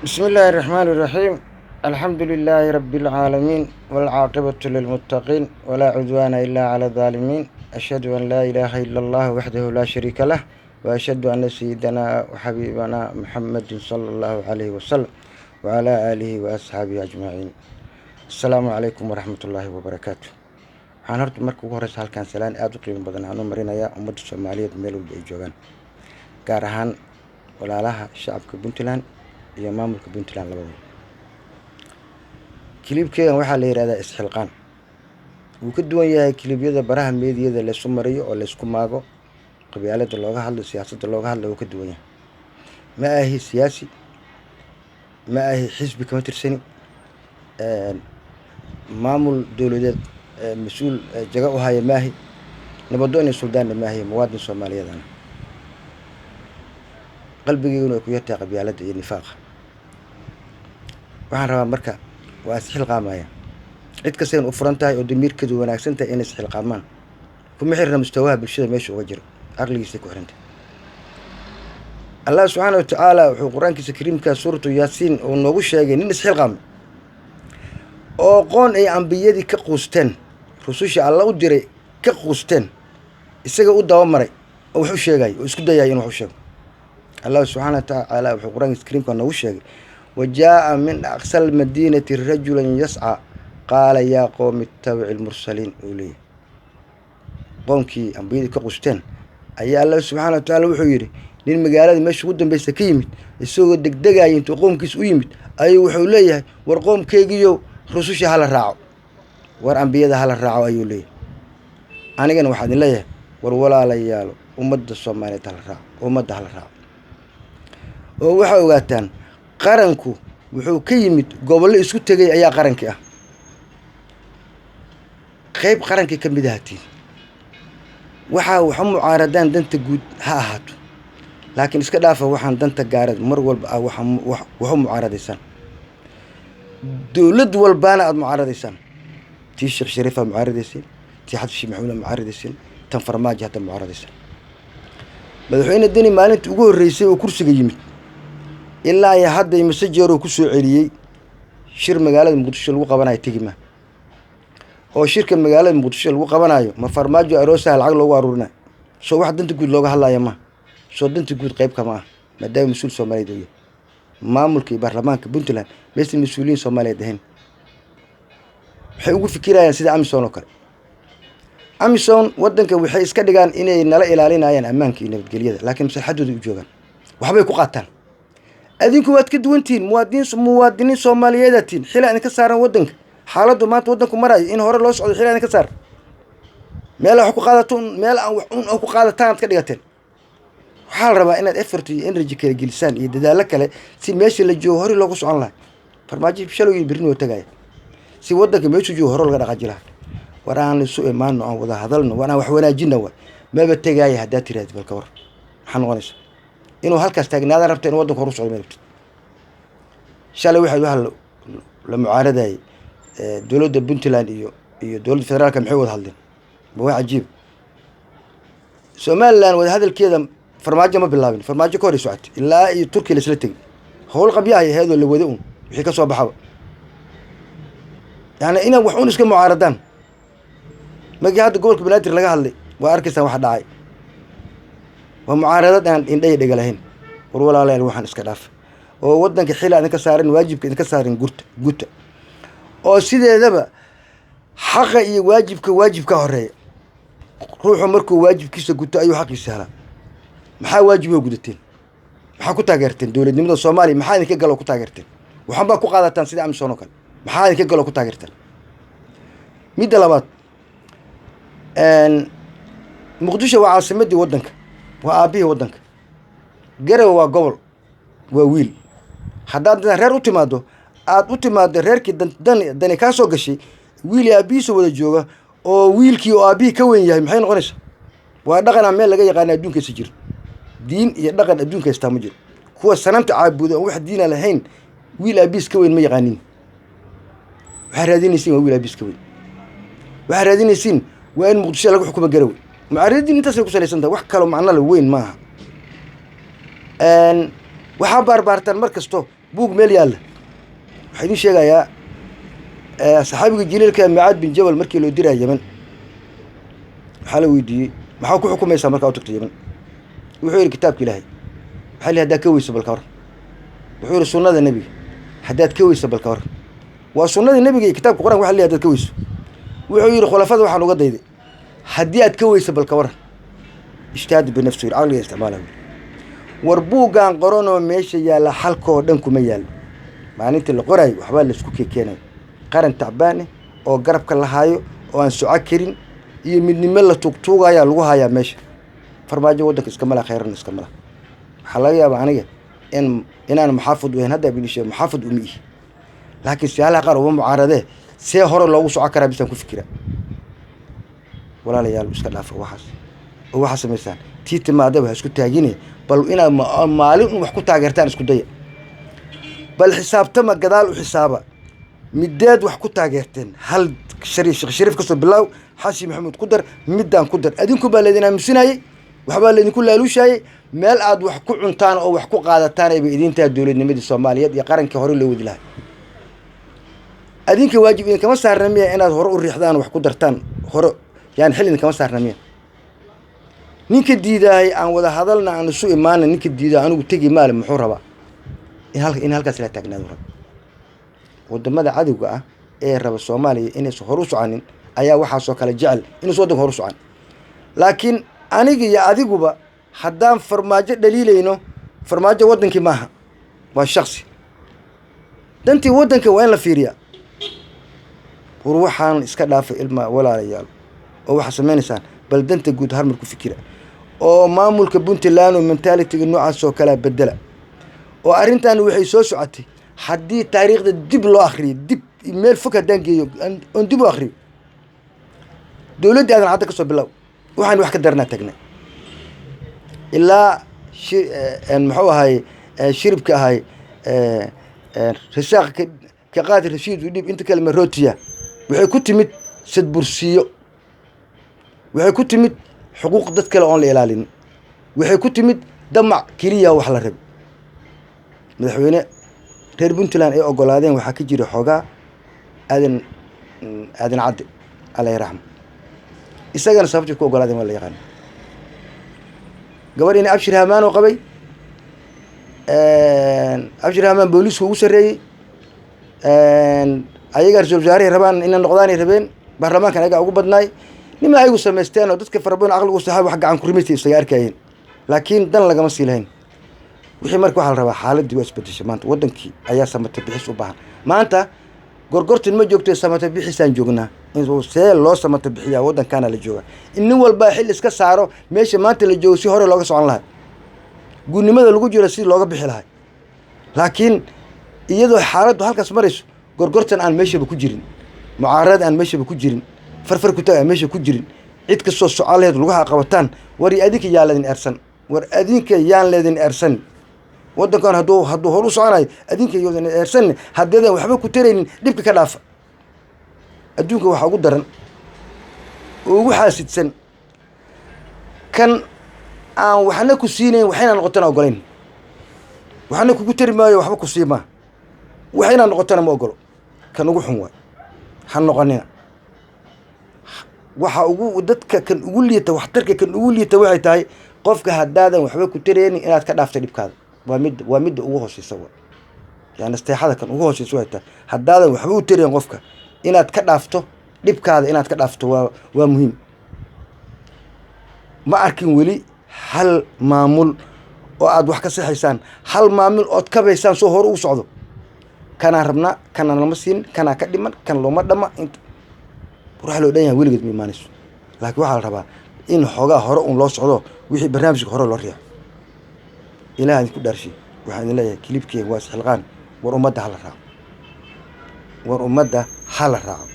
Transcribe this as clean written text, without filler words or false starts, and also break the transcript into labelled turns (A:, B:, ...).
A: بسم الله الرحمن الرحيم، الحمد لله رب العالمين، والعاقبة للمتقين، ولا عدوان إلا على الظالمين. أشهد أن لا إله إلا الله وحده لا شريك له، وأشهد أن سيدنا وحبيبنا محمد صلى الله عليه وسلم وعلى آله وأصحابه أجمعين. السلام عليكم ورحمة الله وبركاته. Waxaan horta marka ugu horeysa halkaan salaan aada u qiimo badan aan u marinayaa ummadda Soomaaliyeed meel walba ay joogaan, gaar ahaan walaalaha shacabka Puntland iyo maamulka Puntland labadaba. Clipkeegan waxaa la yihahdaa Isxilqaan. Wuu ka duwan yahay clipyada baraha meediyada laysu mariyo oo laysku maago, qabyaalada looga hadlo, siyaasadda looga hadlo. Wuu ka duwan yahay. Ma ahi siyaasi, ma ahi xisbi, kama tirsani maamul dowladeed, mas-uul jaga u haya maahi, nabadoon iyo suldaanna maahi. Muwaadin Soomaaliyeedana qalbigeyguna ay ku yartahay qabyaaladda iyo nifaaqa. Waxaan rabaa marka waa isxilqaamaya cid kastayna u furan tahay oo damiirkeedu wanaagsan tahay inay isxilqaamaan. Kuma xirna mustawaha bulshada meesha uga jiro, caqligiisay ku xirantay. Allah subxaana wa tacaala wuxuu Qur-aankiisa kariimka, suuratu Yaasiin, uu noogu sheegay nin isxilqaamay oo qoon ay ambiyadii ka quusteen, rususha Alla u diray ka quusteen, isaga u dabamaray oo wax u sheegayo oo isku dayayo in wax u sheego. Allah subxaana wa tacaala wuxuu Qur-aankiisa kariimka noogu sheegay: وجاء من أقصى المدينة رجل يسعى قال يا قوم اتبعوا المرسلين. Uu leeyahy qoomkii ambiyadii ka qusteen ayaa Alla subxaana wa tacaala wuxuu yidhi: nin magaalada meesha ugu dambeysa ka yimid, isagoo degdegaya intuu qoomkiis u yimid, ayuu wuxuu leeyahay: "War qoomkeygiyo, rususha hala raaco, war ambiyada hala raaco," ayuu leeyahay. Anigana waxaa idin leeyahay: war walaalayaalo, ummadda Soomaaliyeed hala raaco, ummadda hala raaco. Oo waxaa ogaataan qaranku wuxuu ka yimid gobollo isku tegay ayaa qarankii ah. Qayb qarankii ka mid ahatiin. Waxaa wax u mucaaradaan danta guud ha ahaato, laakiin iska dhaafa waxaan danta gaareed mar walba ah. Waxa wax u mucaaradaysaan dowlad walbaana aada mucaaradaysaan. Tii Sheekh Shariifaa mucaaradaysiin, tii Xasan Sheekh Maxamuud mucaaradaysiin, tan Farmaajo hadda mucaaradaysaan. Madaxweyne Deni maalintii ugu horreysay oo kursiga yimid ilaa iyo hadda imise jeeroo ku soo celiyey shir magaalada Muqdisho lagu qabanayo tegi ma? Oo shirka magaalada Muqdisho lagu qabanayo ma Farmaajo aroosaha lacag loogu aruurinayo? Soo wax danta guud looga hadlaya ma? Soo danta guud qayb kama ah, maadaama mas-uul Soomaaliyeed uu yahay? Maamulka iyo baarlamaanka Puntland maysan mas-uuliyiin Soomaaliyeed ahayn? Waxay ugu fikirayaan sida AMISOM oo kale. AMISOM waddanka waxay iska dhigaan inay nala ilaalinayaan ammaanka iyo nabadgelyada, laakiin maslaxadooda u joogaan, waxbay ku qaataan. Adinku waad ka duwantihiin. Muwaadiniin Soomaaliyeedaa tihiin, xilaa idinka saaran waddanka. Xaaladdu maanta waddanku marayo in hore loo socdo xilaa idinka saaran. Meel wax ku qaadato, meel aan wax un ku qaadataan aad ka dhigateen. Waxaa la rabaa inaad effort iyo energy kale gelisaan iyo dadaallo kale si meesha la joogo hore loogu socon lahay. Farmaajo shalowgii berrin oo tagaya, si waddanka meeshuu joogo hore laga dhaqaaji lahaa. War aan isu imaano, aan wada hadalno, war aan wax wanaajina. Wa maba tegaaya haddaad tirahdid, balka war maxaa noqonaysa? Inuu halkaas taagnaadaan rabta, in waddanka hor u socdo ma rabtid. Shalay waxaa la mucaaradayay dowladda Puntland iyo dowladda federaalka. Maxay wada hadleen? Ma wax cajiib? Somaliland wada hadalkeeda Farmaajo ma bilaabin. Farmaajo ka hor ay socotay ilaa iyo Turkiya laisla tegey. Howl qabyahay aheedoo la wada un wixii ka soo baxaba. Yani inaad wax un iska mucaaradaan. Markii hadda gobolka Banaadir laga hadlay, waa arkaysaan waxa dhacay. Waa mucaaradad aan indhaya dhega lahayn. War walaalayaal, waxaan iska dhaafa oo waddanka xila idinka saaran, waajibka idinka saaran gurta guta. Oo sideedaba xaqa iyo waajibka, waajibka horeeya. Ruuxu markuu waajibkiisa guto ayuu xaqiisa helaa. Maxaa waajiboo gudateen? Maxaa ku taageerteen dowladnimada Soomaaliya? Maxaa idinka galoo ku taageerteen? Waxan baa ku qaadataan sida AMISOM oo kale. Maxaa idinka galoo ku taageerteen? Midda labaad, Muqdisho waa caasimadii waddanka, waa aabbihii waddanka. Garowe waa gobol, waa wiil. Haddaad reer u timaado, aada u timaado reerkii dan dani kaa soo gashay, wiil iyo aabbihiisa wada jooga oo wiilkii oo aabbihii ka weyn yahay, maxay noqonaysaa? Waa dhaqan aan meel laga yaqaana adduunkaisa jiro. Diin iyo dhaqan adduunka haystaa ma jiro. Kuwa sanamta caabudo oon wax diina lahayn, wiil aabbihiis ka weyn ma yaqaanin. Waxaa raadinaysiin waa wiil aabbihiis ka weyn. Waxaa raadinaysiin waa in Muqdisho laga xukumo Garowe. Mucaaradadiin intaasay ku salaysan tahay, wax kaloo macno le weyn maaha. Waxaa baarbaartaan mar kasto Buug meel yaalla waxaa idiin sheegayaa saxaabiga jaliilka Mucaad bin Jabal markii loo diraya Yemen, waxaa la weydiiyey: "Maxaa ku xukumaysaa markaa u tagto Yemen?" Wuxuu yidhi: "Kitaabka Ilaahay." Waxaa li: "Haddaad ka weyso balka war?" Wuxuu yidhi: "Sunnada Nebiga." "Haddaad ka weyso balka war?" Waa sunnada Nebiga iyo kitaabka Qur'anka. Waxa la hadaad ka weyso? Wuxuu yidhi: "Khulafada waxaan uga dayday." "Haddii aad ka weyso balka war?" "Ijtihaad binafsi." Caqliga isticmaala. War buuggaan qoranoo meesha yaalla xalkoo dhan kuma yaallo. Maalintii la qoraayo waxbaa laisku keenayo. Qaran tacbaan eh oo garabka la haayo oo aan soco karin iyo midnimo la tuugtuugayaa lagu hayaa meesha. Farmaajo waddanka iskama laha, khayrana iskama laha. Waxaa laga yaabaa aniga inaan muxaafid u ahayn. Hadda bidishe muxaafid uma ihi, laakiin siyaalaha qaar uma mucaaradee. See hore loogu soco karaa bisaan ku fikira. Walaalayaal, iska dhaafa waxaas oo waxaa samaysaan. Tii timaadaba ha isku taagine, bal inaad maalin un wax ku taageertaan isku daya. Bal xisaabtama, gadaal u xisaaba mideed wax ku taageerteen. Hal shariif, Sheekh Shariif kasoo bilaaw, Xasan Maxamuud ku dar, middaan ku dar. Adinku baa laydin aaminsanayey, waxbaa laydinku laaluushayey. Meel aad wax ku cuntaan oo wax ku qaadataan ayba idin tahay dowladnimadii Soomaaliyeed iyo qarankii hore loo wadi lahay. Adinka waajib idinkama saarna miya inaad hore u riixdaan, wax ku dartaan hore? Yani xil idinkama saarna miya? Ninka diidaahay aan wada hadalna, aan isu imaana, ninka diidaa anigu tegi maale, muxuu rabaa? In halkaas la taagnaado raba. Wadamada cadowga ah ee raba Soomaaliya inaysan hore u soconin ayaa waxaasoo kale jecel, inuusan waddanka hore u socon. Laakiin aniga iyo adiguba haddaan Farmaajo dhaliilayno, Farmaajo waddankii maaha, waa shaksi. Dantii waddanka waa in la fiiriyaa. War waxaan iska dhaafay, ilma walaalayaal, oo waxaad samaynaysaan bal danta guud harmar ku fikira, oo maamulka Puntland oo mentality-ga noocaas oo kalea bedela. Oo arrintan waxay soo socotay, haddii taariikhda dib loo akriyo, dib meel fog haddaan geeyo oon dib u akriyo, dowladda Aadan Cadda ka soo bilow, waxaan wax ka daranaa tagnay ilaa shi muxuu ahay shiribka ahay rasaaq ka qaadi Rashiid u dhib inta kale marotiya. Waxay ku timid sadbursiyo, waxay ku timid xuquuq dad kale oon la ilaalinin, waxay ku timid damac keliya wax la rabo. Madaxweyne reer Puntland ay ogolaadeen waxaa ka jira xoogaa Aadan Cadde, Aleyhi raxma. Isagana sababtay ku ogolaadeen waa la yaqaana. Gabadhiina Abshir Hamaan oo qabay, Abshir Hamaan booliisku ugu sarreeyey. Ayagaa ra-isul wasaarahay rabaan inay noqdaanay rabeen, baarlamaankan ayagaa ugu badnaay. Nima ayagu samaysteen oo dadka fara badan caqligu saxaab wax gacan ku rimaystay isaga arkayeen, laakiin dan lagama sii lahayn wixii. Marka waxaa la rabaa, xaaladii waa isbedeshay maanta. Waddankii ayaa samata bixis u baahan maanta. Gorgortan ma joogto, samata bixisaan joognaa. In see loo samata bixiyaa waddankaana la joogaa, in nin walbaa xil iska saaro meesha maanta la joogo, si hore looga socon lahay, guurnimada lagu jiro si looga bixi lahay. Laakiin iyadoo xaaladdu halkaas marayso, gorgortan aan meeshaba ku jirin, mucaarad aan meeshaba ku jirin, farfar ku taag aan meesha ku jirin, cid kastoo socoleed lugaha qabataan. War adinka yaa leedin eersan? War adinka yaan leedin eersan? Waddankan hadduu hor u soconayo, adinka yoodan eersan. Haddeedan waxba ku taraynin, dhibka ka dhaafa. Adduunka waxaa ugu daran oo ugu xaasidsan kan aan waxna ku siinayn, waxayna noqotana ogolayn. Waxna kugu tari maayo, waxba ku siimaa, wax inaad noqotona ma ogolo. Kan ugu xun waay, ha noqonina. Waxa ugu dadka kan ugu liita, waxtarka kan ugu liita waxay tahay qofka haddaadan waxba ku taraynin inaad ka dhaaftay dhibkaada. Waa midda ugu hooseysa wa. Yani asteexada kan ugu hooseysa waxay tahay, haddaadan waxba u tarayn qofka, inaad ka dhaafto dhibkaada. Inaad ka dhaafto waa muhiim. Ma arkin weli hal maamul oo aad wax ka sexaysaan, hal maamul ood kabaysaan soo hore ugu socdo. Kanaan rabnaa, kanaan lama siin, kanaa ka dhiman, kan looma dhama. Int waxa loo dhan yahay weligeed ma imaanayso, laakiin waxaa la rabaa in xoogaa hore un loo socdo, wixii barnaamijka hore loo riixo. Ilaah idinku dhaarshay, waxaan idin leeyahay kilibkeen waa isxilqaan. War ummadda hala raaco, war ummadda hala raaco.